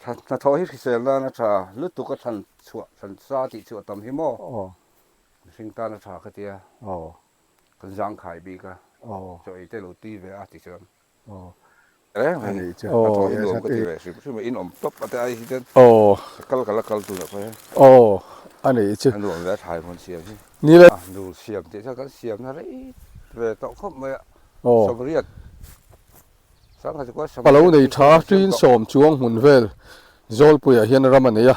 Hnathawh hi hrisel nan a tha lutuk a thlan chhuah thlan sa tih chu a tam hi maw? Mihring tan a tha ka tia. Kan zangkhai bik a, chaw ei te lo tui ve a ti chuan. Reng reng hnathawh hi nuam ka ti ve hrim hrim a, in awm tawp a te ai hi chuan kal ka la kal tun ah pawh hian. A nuam ve a thlai hmun siam hi. Nu siam tih chuan kan siamna rei ve tawh khawp mai a, sawmriat. A lo nei tha ṭin sawm chuang hmun vel Zawlpuiah hian ram a nei a,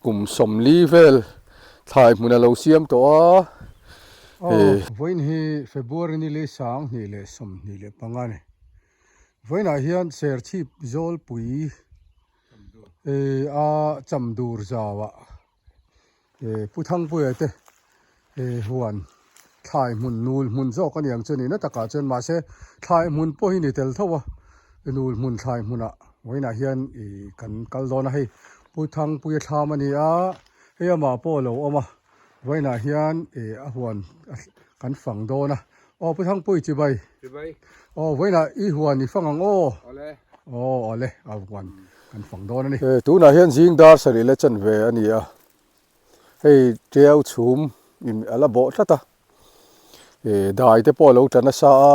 kum 40 vel thlai hmun a lo siam tawh a. Vawiin hi February ni lei 2025 a ni. Vawiinah hian Serchhip Zawlpui a chamdur zauah Pu Thangpuia te huan thlai hmun nul hmun zawk a ni ang chu nihna takah chuan mahse thlai hmun pawh hi ni tel tho a nul hmun thlai hmunah vawiinah hian ih kan kal dawn a hei Pu Thangpuia thlam a ni a hei amah pawh a lo awm a vawiinah hian ih a huan kan fang dawn a aw Pu Thangpui chibai aw vawiinah i huan i fang ang aw aw awle a huan. Kan fang dawn a ni. Tunah hian zing dar sarih leh chanve a ni a, hei tiau chhum in a la bawh tlat a, dai te pawh a lo tla nasa a,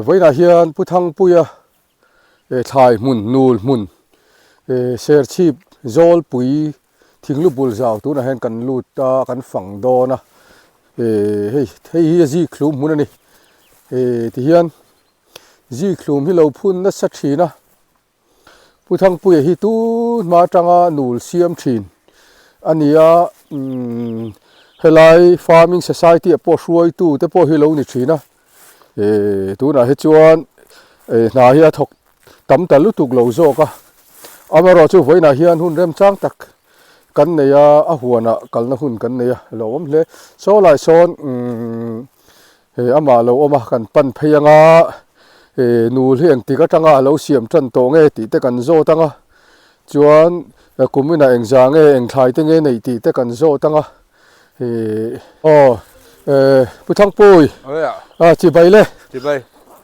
vawiinah hian Pu Thangpuia thlai hmun nul hmun serchhip zawlpui thinglu bul zau tunah hian kan lut a kan fang dawn a, hei hei hi a zik hlum hmun a ni tihian. Zikhlum hi lo phun nasa thin a, Pu Thangpuia hi tun hma atanga nul siam thin a ni a, umm helai farming society ah pawh hruaitu te pawh hi lo ni thin a, eh tunah hi chuan eh hna hi a thawk tam ta lutuk lo zawk a, amaherawh chu vawiinah hian hun remchang tak kan nei a, a huanah kalna hun kan nei a, a lo awm hle. Saw lai sawn umm. Hei amah lo awm a, kan pan phei anga eh nul hi engtik atanga a lo siam tan tawh nge tih te kan zawt anga chuan kum inah engzah nge eng thlai te nge neih tih te kan zawt anga eh aw eh Pu Thangpui ah chibai le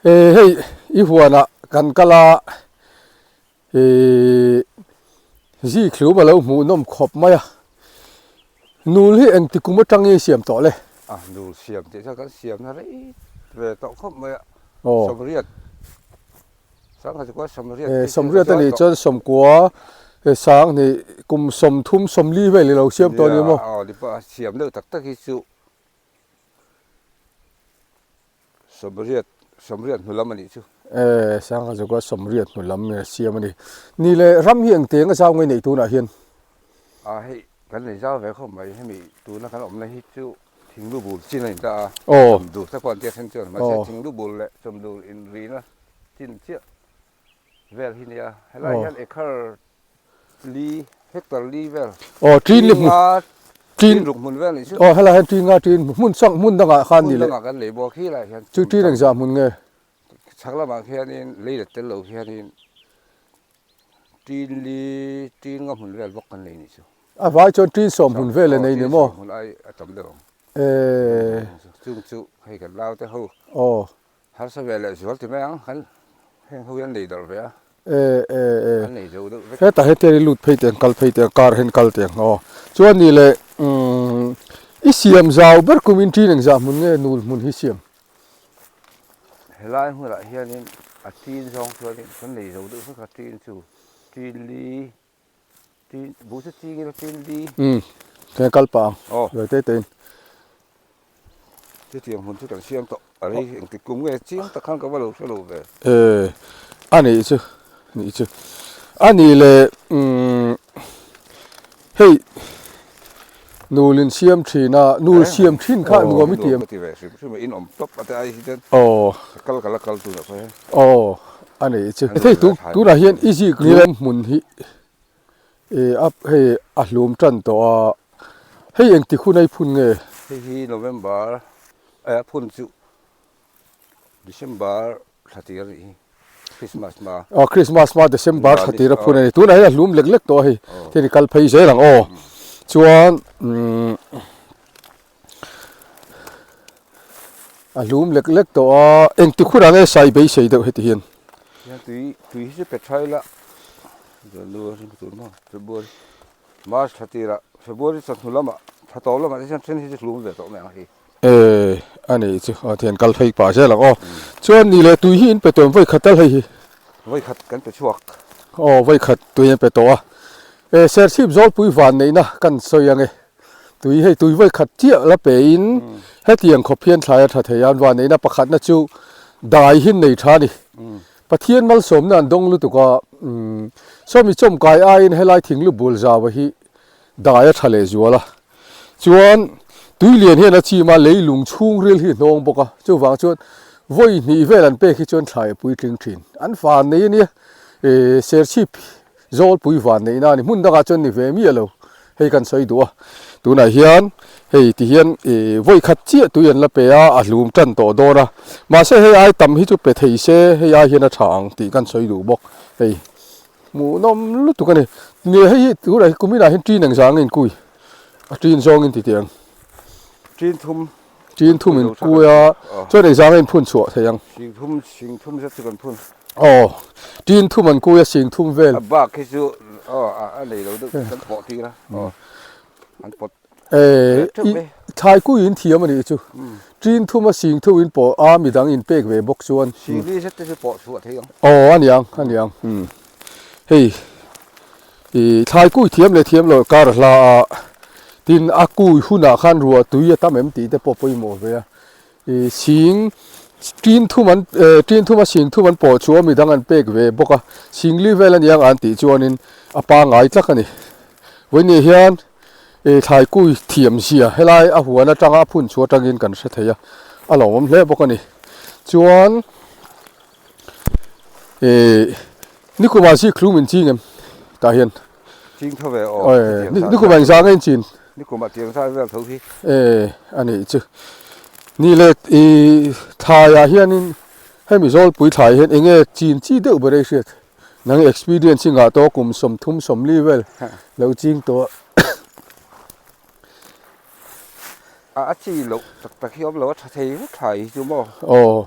eh hei i huanah kan kal a Ihh zikhlum a lo hmuh nawm khawp mai a, nul hi engti kum atang nge siam tawh le? A nul siam tih chuan kan siamna rei ve tawh khawp mai a, 80 sangha chu kua 80 Eh 80 a nih chuan 90 20 kum 30 40 vel i lo siam tawh a ni maw? Nia aw ni siam deuh tak tak hi chu 80, 80 hnu lam a nih chu. E, Sangha Zaga 80 hnu lam a siam a ni. Ni le, ram hi engte eng a zau nge neih tunah hian? A, hei, kan nei zau ve khawp mai. Hemi tuna kan awmna hi chu thinglu bul chin a ni ta a. Aw. Chawmdur te pawh an tia then chuan. Mahse, thinglu bul leh chawmdur inrina chin chiah vel hi nia. Helai hian ekhar Li, hectare li vel. Aw, ṭin li hmun. Ṭin ruk hmun vel nih chu. Aw, helai hian ṭin nga ṭin hmun chang hmun dangah khan ni leh. Hmun dangah kan lei bawk hi lai hian. Chu ṭin engzah hmun nge? Chhak lamah khianin lei let tel lo khianin ṭin li, ṭin nga hmun vel bawk kan lei nih chu. A vai chuan ṭin 10 hmun vel a nei ni maw? Ṭin 10 hmun ai a tam deuh ang. Eee. Chung chu hei kan naute ho. Aw. Harsa ve leh zual ti mai ang, kan heng ho hi an nei darh ve a. E e e. An nei zo deuh vek. Hetah hetiang i lut phei teh ang, kal phei teh ang, car hian kal teh ang aw. Chuan ni leh umm i siam zau ber kum in ṭin engzah hmun nge nul hmun hi siam? Helai hmunah hianin a ṭin zawng chuanin kan nei zo deuh vek a, ṭin chu ṭin li, ṭin buh chu ching ila ṭin li. Umm keng kal pah ang, ve te tein. Chutiang hmun chu kan siam tawh a rei engtik kum nge chiang tak khan ka va lo hre lo ve. E a nih chu nih chu a nih le umm hei nul in siam thin a nul siam thin kha nuam i ti em. Ka ti ve hrim hrim a in awm tawp a te ai hi chuan aw kal ka la kal tunah pawh hian. Aw a nih chu hei tunah hian i zik hlum hmun hi E a hei a hlum tan tawh a, hei engti hun a i phun nge? Hei hi November eh a phun chu December thla tir a nih hi, Christmas hma. Aw Christmas hma December thla tir a phun a ni, tunah hian a hlum lek lek tawh a hei, hei kal phei zel ang aw, chuan umm a hlum lek lek tawh a, engti hunah nge sai beisei deuh heti hian? Tui tui hi chu pe tha ila. January tur maw February March thla tirah February chawhnu lamah thla tawp lamah te hian then hi chu hlum ve tawh mai ang a hi. E a nih chu a thian kal phei pah zel ang aw. Chuan ni leh tui hi in pe tawh em vawi khat tal hei hi. Vawi khat kan pe chhuak. Aw vawi khat tui an pe tawh a. E Serchhip Zawlpui van neihna kan sawi ang e. Tui hei tui vawi khat chiah la pe in hetiang khawp hian thlai a tha thei a an van neihna pakhatna chu dai hi nei tha a ni. Pathian malsawmna an dawng lutuk a, sawmi chawmkai aiin helai thinglu bul zau hi dai a tha leh zual a. Chuan tui lian hian a chim a, leilung chhungril hi hnawng bawk a, chuvang chuan vawi hnih vel an pek hi chuan thlai a puitling thin. An van nei a nia, Serchhip Zawlpui van neihna a ni, hmun dangah chuan ni ve miah lo, hei kan sawi duh a. Tunah hian hei ti hian vawi khat chiah tui an la pe a, a hlum tan tawh dawn a, mahse hei ai tam hi chu pe thei se hei ai hian a tha ang tih kan sawi duh bawk. Hei hmuhnawm lutuk a ni. Ni hei hi tunah hi kuminah hian ṭin engzah nge inkui? A ṭin zawngin ti teh ang. Ṭin thum. Ṭin thum inkui a, chuan engzah nge inphun chhuah thei ang? Sing thum, sing thum zet chu kan phun. Aw, ṭin thum an kui a, sing thum vel. A bak hi chu aw a nei lo deuh kan pawh tir a, aw an pawt. E, i thlai kui in thiam a nih chu. Ṭin thum a sing thu in pawh a midang in pek ve bawk chuan. Sing li zet te chu pawh chhuah thei ang. Aw, a niang, a niang. Hei, i thlai kui thiam leh thiam loh kar hla a, tin a kui hunah khan ruah tui a tam em tih te pawh pawimawh ve a. I sing tin thum an tin thum a sing thum an pawh chu a midang an pek ve bawk a, sing li vel a niang an tih chuanin a pangngai tlak a ni. Vawiin hian i thlai kui thiam zia helai a huan atanga a phun chhuah atangin kan hre thei a, a lawmawm hle bawk a ni. Chuan i nikumah zikhlum in ching em tah hian. Ching tho ve aw. Nikumah engzah nge in chin? Nikumah tiang zat vel tho hi. E a nih chu. Ni leh i thlaiah hianin hemi Zawlpui thlai hian enge chin chi deuh ber ei hriat? Nang experience i ngah tawh kum 30 40 vel lo ching tawh. A a chi loh tak tak hi awm lo a tha thei vek thlai hi chu maw? Aw.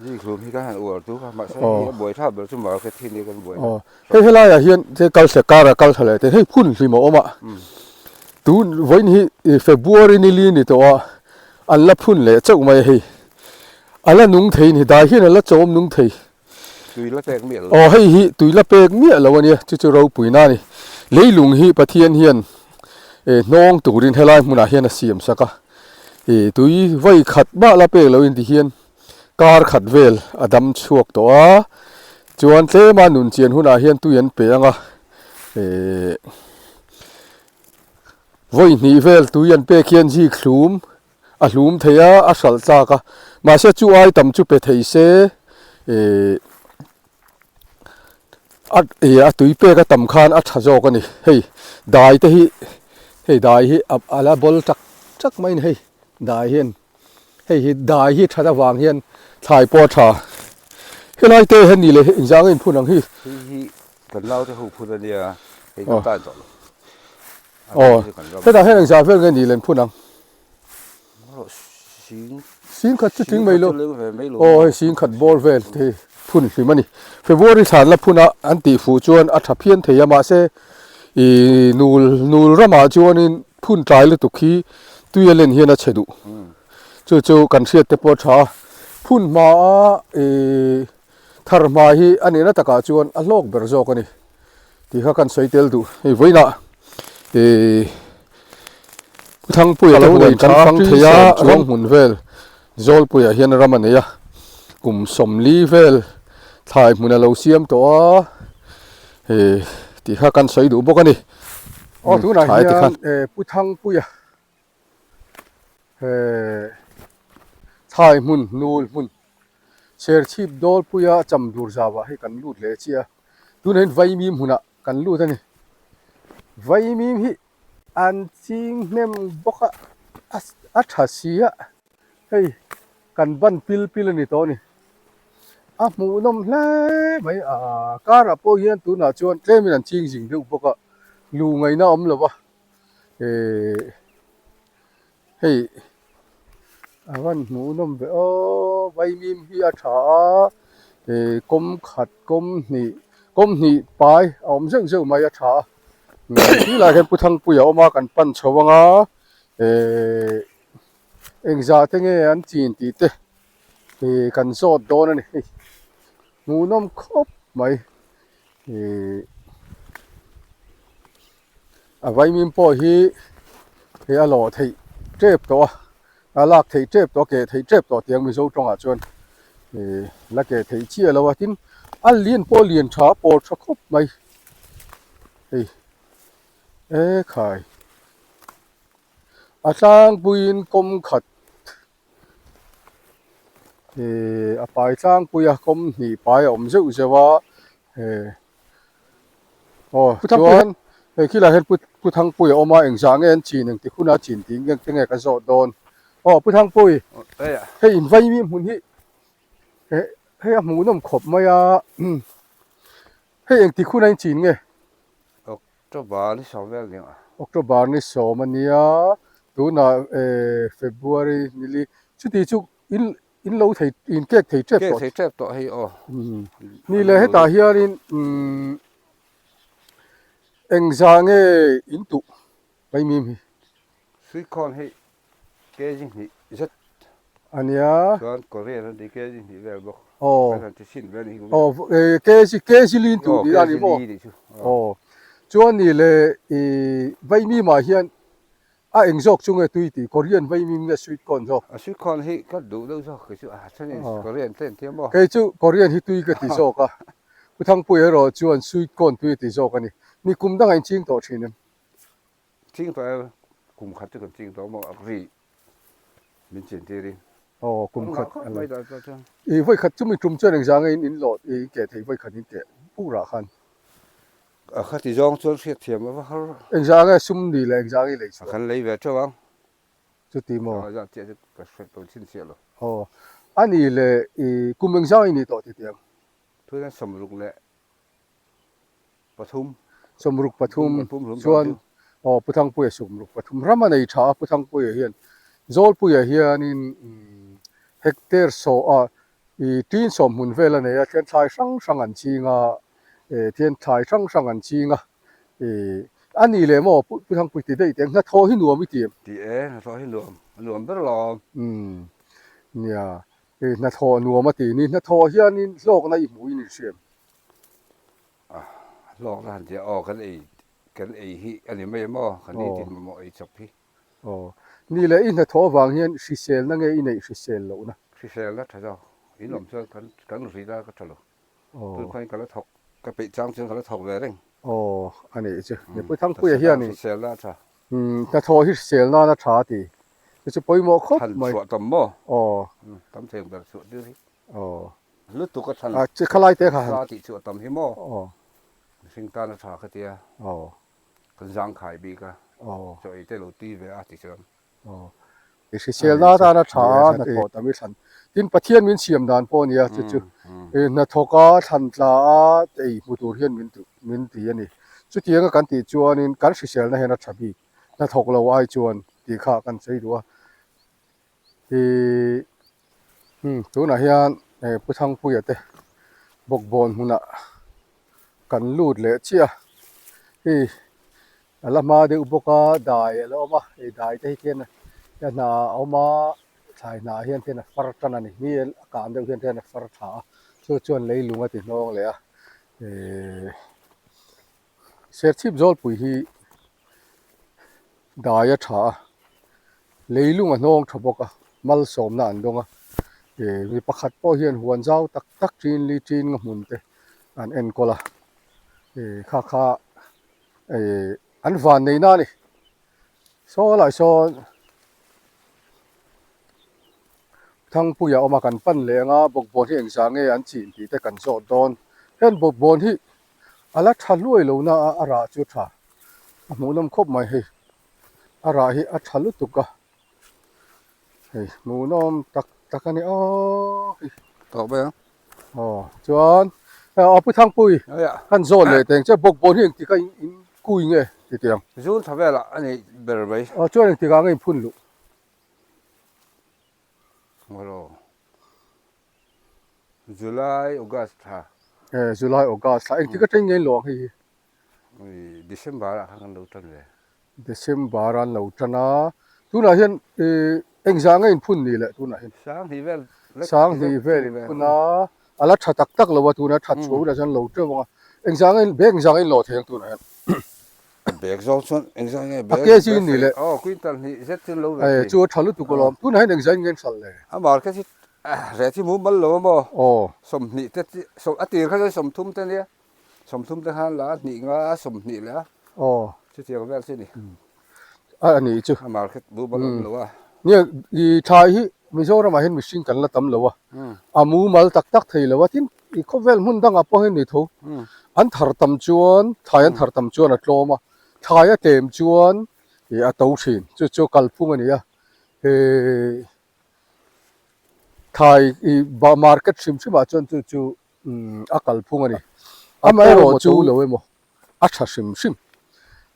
Zikhlum hi kan han uar tu kha mahse hei a buai tha ber chu market hi nia kan buai na. Aw. Hei helaiah hian te kal hle kar a kal tha leh te hei phun hlim a awm a. Tun vawiin hi February ni li ni tawh a an la phun leh chauh mai a hei. A la nung thei ni dai hian a la chawm nung thei. Tui la pek miah lo. Aw hei hi tui la pek miah lo a nia chu chu ropuina a ni. Leilung hi Pathian hian hnawng turin helai hmunah hian a siam sak a. Tui vawi khat mah la pek loin ti hian kar khat vel a dam chhuak tawh a. Chuan tlema nun chian hunah hian tui an pe ang a. Vawi hnih vel tui an pek hian zik thlum A hlum thei a, a hralh tlak a, mahse chu ai tam chu pe thei se ih a ih a tui pek a tam khan a tha zawk a ni. Hei dai te hi hei dai hi a a la bawl tak tak mai a ni hei dai hian hei hi dai hi that avang hian thlai pawh a tha. Helai te hian ni leh engzah nge inphun ang hi. Hei hi kan naute ho phun a nia, hei kan tan tawh lo. Aw hetah hian engzah vel nge ni len phun ang. Sing khat chu tling mai lo. Aw hei sing khat bawr vel te hi phun hlim a ni. February thlan la phun a an tih fuh chuan a tha phian thei a mahse ih nul nul ramah chuanin phun tlai lutuk hi tui a len hian a chhe duh. Chu chu kan hriat te pawh a tha a. Phun hma a ih thar hma hi a nihna takah chuan a hlawk ber zawk a ni. Tih kha kan sawi tel duh. Hei vawiinah ih Thangpuia te huan kan fang thei a, ram hmun vel Zawlpuiah hian ram a nei a, kum 40 vel thlai hmun a lo siam tawh a, ih tih kha kan sawi duh bawk a ni. Aw tunah hian Pu Thangpuia he thlai hmun nul hmun Serchhip Dawlpuia Chamdur zauah hei kan lut leh chiah a, tunah hian Vaimim hmunah kan lut a ni. Vaimim hi an ching hnem bawk a, a tha si a, hei kan ban pil pil a ni tawh a ni. A hmuhnawm hle mai a, karah pawh hian tunah chuan tlemin an ching zing deuh bawk a, luh ngaihna a awm lo va. Ehh hei a van hmuh nawm ve aw vaimim hi a tha a eh kawm khat kawm hnih Kawm hnih pai a awm zeuh zeuh mai a tha a. Tilai hian Pu Thangpuia awm a kan pan chho anga ehh engzah te nge an chin tih te ih kan zawt dawn a ni hei hmuhnawm khawp mai ih a vaimim pawh hi hei a lawh theih tep tawh a a lak theih tep tawh a keh theih tep tawh tiang Mizo tawngah chuan ih la keh theih chiah lo a tin a lian pawh a lian tha a pawr tha khawp mai hei ekhai a tlangpuiin kawm khat ih a pai tlangpui a kawm hnih pai a awm zeuh zeuh a eh Aw chuan hei khilai hian Pu Thangpuia a awm a engzah nge an chin engtik huna chin tih nge te nge ka zawh dawn. Aw Pu Thangpui hei in vaimi hmun hi hei a hmuhnawm khawp mai a hei engtik huna in chin nge? October ni sawm vel nia. October ni sawm a nia tunah February ni li chuti chu in In lo thei, in kek thei tep tawh. Kek thei tep tawh hei aw. Ni le hetah hianin umm engzah nge in tuh mai mim hi? Suikhawn hei kg hnih zet. A nia. Chuan Korean an ti kg hnih vel bawk. Aw. Kan han ti chhin ve a ni hi. Aw kg kg li in tuh tih a ni maw? Aw kg li nih chu. Aw. Chuan ni le i vaimimah hian A eng zawk chu nge tui tih? Korean vaimim nge sweet corn zawk? A sweet corn hi ka duh deuh zawk kei chu a then in Korean te an ti a maw? Kei chu Korean hi tui ka ti zawk a, Pu Thangpuia erawh chuan sweet corn tui a ti zawk a ni. Ni kum dangah in ching tawh thin em? Ching tawh e, kum khat chu kan ching tawh maw a ri min chin tir in. Aw kum khat a lo. I vawi khat chumi tum chuan engzah nge in in lawh i in keh theih vawi khat in keh purah khan? A khati zawng chuan hriatthiam a va har. Engzah nge sum ni leh engzah nge i lei chhuah? A kan lei ve teuh ang. Chuti maw? A zah chiah chu ka hriat lo chin chiah lo. Aw, a ni le i kum engzah nge i nih tawh ti tiang? Thuin 63. 63 chuan aw Pu Thangpuia 63 ram a nei tha a Pu Thangpuia hian Zawlpuia hianin hectare saw a i tin sawm hmun vel a nei a thian thlai hrang hrang an ching a eh thian thlai hrang hrang an ching a eh a ni leh maw Pu Thangpui ti daih teh hnathawh hi nuam i ti em? Ti e, hnathawh hi nuam a nuam ber alawm. Umm nia eh hnathawh nuam a ti ni hnathawh hianin hlawkna i hmuh in i hria em? A hlawkna han tia aw kan ei kan ei hi a ni mai maw kan ni tin mamawh ei chawp hi. Aw ni leh i hnathawh avang hian hriselna nge i neih hrisel lohna? Hriselna tha zawk in awm chuan kan kan rit a ka tha lo tun khain ka la thawk ka peih chang chuan ka la thawk ve reng. Aw a nih chu Pu Thangpuia hianin hriselna a tha. Hnathawh hi hrisel nan a tha a ti chu chu pawimawh khawp mai. Than chhuah tam maw? Aw. Tam thei ang ber chhuah tir hi. Aw. Lutuk a than A chi khalai te kha han. Sa tih chu a tam hi maw? Aw. Mihring tan a tha ka tia. Aw. Kan zangkhai bik a. Aw. Chaw ei te lo tui ve a ti chuan. Aw. I hrisel na atan a tha a, hnathawh tam i thlan. Tin Pathian min siam dan pawh a nia chu chu. Hnathawk a, thlan tla a, ei hmu tur hian min duh min ti a ni. Chutianga kan tih chuanin kan hriselna hian a tha bik. Hnathawk lo ai chuan tih kha kan sawi duh a. Ih umm tunah hian eh Pu Thangpuia te bawkbawn hmunah kan lut leh chiah a hei a la hma deuh bawk a dai a la awm a hei dai te hi khian a hna a awm a thlai hnah hian khian a far tan a ni ni a kang deuh hian khian a far tha a chu chuan leilung a ti hnawng leh a ehh. Serchhip Zawlpui hi dai a tha a, leilung a hnawng tha bawk a, malsawmna an dawng a, ih mi pakhat pawh hian huan zau tak tak ṭin li ṭin nga hmun te an enkawl a, ih kha kha ih an van nei na a ni, saw lai sawn Thangpuia awm a kan pan leh ang a, bawkbawn hi engzah nge an chin tih te kan zawt dawn, heng bawkbawn hi. A la tha hluai lo na a, a rah chu tha a hmuhnawm khawp mai hei a rah hi a tha lutuk a hei hmuhnawm tak tak a ni aw hei tawh mai ang aw chuan a pu Thangpui kan zawn leh teng che bawkbawn hi engtik a in kui nge ti tiang zun tha velah a nei ber mai aw chuan engtik ah nge in phun luh Ngaw July August thla. July, August thla engtik atang nge in lo ang hei hi? December ah khan kan lo tan ve. December ah an lo tan a, tunah hian engzah nge in phun ni le tunah hian? Sanghnih vel Sanghnih vel in phun a, a la tha tak tak lo a tunah that chhuah hunah chuan lo teuh ang a, engzah nge bag engzah nge in lawh thei ang tunah hian? Bag zawng chuan engzah nge bag A kg in ni le. Aw quintal hnih zet chu lo ve thei. Chu a tha lutuk alawm, tunah hian engzah in nge in hralh le? A market hi reh thi mumal lo a maw? Aw. 20 te a tir kha chuan 30 te nia. 30 te khan la a hnih nga a 20 leh a. Aw. Chutiang vel chu a ni. A a nih chu. A market mumal awm lo a. Nia i thlai hi Mizoramah hian mihring kan la tam lo a. A mumal tak tak thei lo a tin i khawvel hmun dangah pawh hian ni tho. An thar tam chuan thlai an thar tam chuan a tlawm a. Thlai a tlem chuan i a to thin. Chu chu kalphung a ni a. He thlai i market hrim hrimah chuan chu chu a kalphung a ni. Amaherawh chu lo emaw a tha hrim hrim.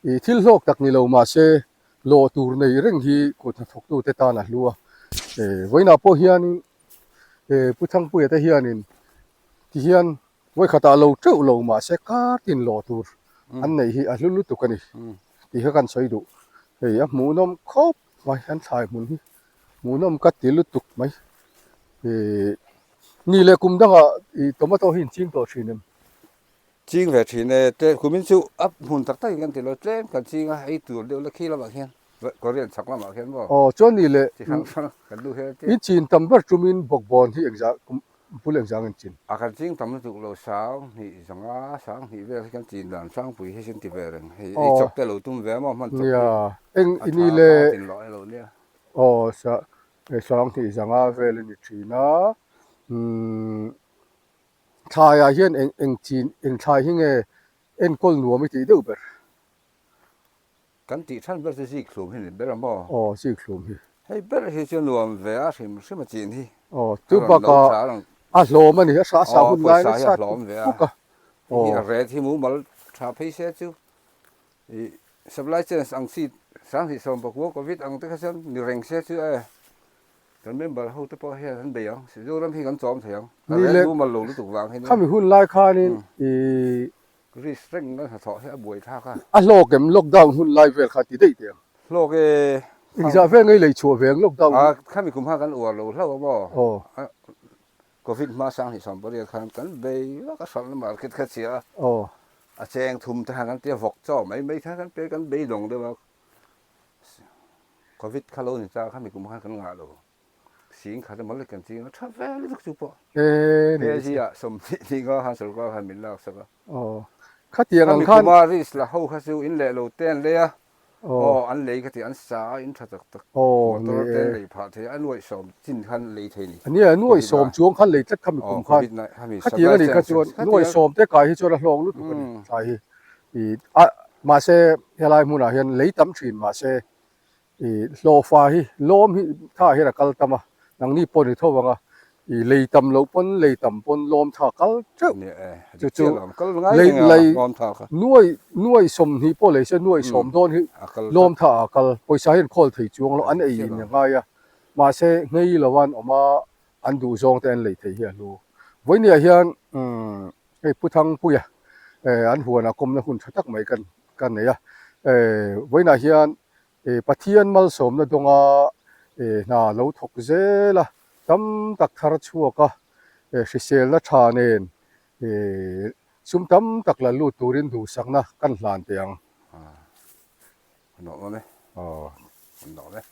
Ih thil hlawk tak ni lo mahse lawh tur nei reng hi kut hnathawktute tan a hlu a. Vawiinah pawh hianin Pu Thangpuia te hianin tihian vawikhatah lo teuh lo mahse kar tin lawh tur an neih hi a hlu lutuk a ni tih kha kan sawi duh. Hei a hmuhnawm khawp mai an thlai hmun hi hmuhnawm ka ti lutuk mai. Ih Ni leh kum dangah ih tomato hi in ching tawh thin em? Ching ve thin e, tlem kumin chu a hmun tak takin kan ti lo, tlem kan ching a, ei tur deuh la khi lamah khian Korean chhak lamah khian maw? Aw chuan ni leh chi hrang hrang kan duh hian in chin tam ber tumin bawkbawn hi engzah kum bul engzah in chin? A kan ching tam lutuk lo, sang hnih zanga sang hnih vel hi kan chin dan hrangpui hi sin ti ve reng, hei ei chawp te lo tum ve a maw hman chawp hi a tha a tin loh elo nia. Aw sa Sang hnih zanga vel a ni thin a, umm thlaiah hian eng eng chin eng thlai hi nge enkawl nuam i tih deuh ber? Kan tih than ber chu zik thlum hi ni ber a maw? Aw zik thlum hi. Hei ber hi chu nuam ve a hrim hrim a chin hi. Aw chu bakah a hlawm a ni a sa hun lai nasa puk a. Aw a ret hi mumal tha phei se chu Ih supply chains ang chi 20 pakua covid ang te kha chuan ni reng se chu e kan member ho te pawh hian an bei ang Mizoram hi kan chawm thei ang a rel mumal lo lutuk vang hi nia. Khami hun lai khanin ih risk reng kan hnathawh hi a buai thlak a. A hlawk em lockdown hun lai vel kha ti daih teh ang. Hlawk e. Engzah vel ngei lei chhuah ve ang lockdown. A khami kum khan kan uar lo hlauh a maw. Aw. Covid hma 2018 khan kan bei vak a hralhna market kha chhia a. Aw. A cheng thum te khan kan tia vawk chaw mai mai khan kan pe kan beidawng deuh a. Covid kha lo ni ta kha mi kum khan kan ngah lo. Sing khat emaw lek kan ching a tha ve lutuk chu pawh. KG ah 20 ni nga khan sorkar khan min lak sak a. Aw. Khatiang ang khan. Khami kuma risk la ho kha chu in leh lo te an lei a. Aw an lei ka ti an sa a in tha tak tak motor te an lei phah thei a a nuaih sawm chin khan lei thei ni. Nia nuaih sawm chuang khan lei tlat kha mi kum khan khatiang a nih kha chuan nuaih sawm te kai hi chuan a hlawng lutuk a ni thlai hi ih a mahse helai hmunah hian lei tam thin mahse Ih hlawhfa hi lawm hi tha hian a kal tam a, nangni pawh ni tho ang a, ih lei tam loh pawn lei tam pawn lawm tha kal teuh chu chu lei lei nuai nuai 20 pawh lei se nuai sawm dawn hi lawm tha ah a kal pawisa hian khawl thei chuang lo an ei in a ngai a mahse nghei lo an awm a an duh zawng te an lei thei hi a hlu vawinia hian umm hei Pu Thangpuia eh an huanah kawmna hun tha tak mai kan ka nei a eh vawiinah hian eh Pathian malsawmna dawnga eh hna lo thawk zel a tam tak thar chhuak a eh hriselna tha nen eh sum tam tak la lut turin duhsakna kan hlan teh ang. An nawh nawm e. Aw. An nawh e.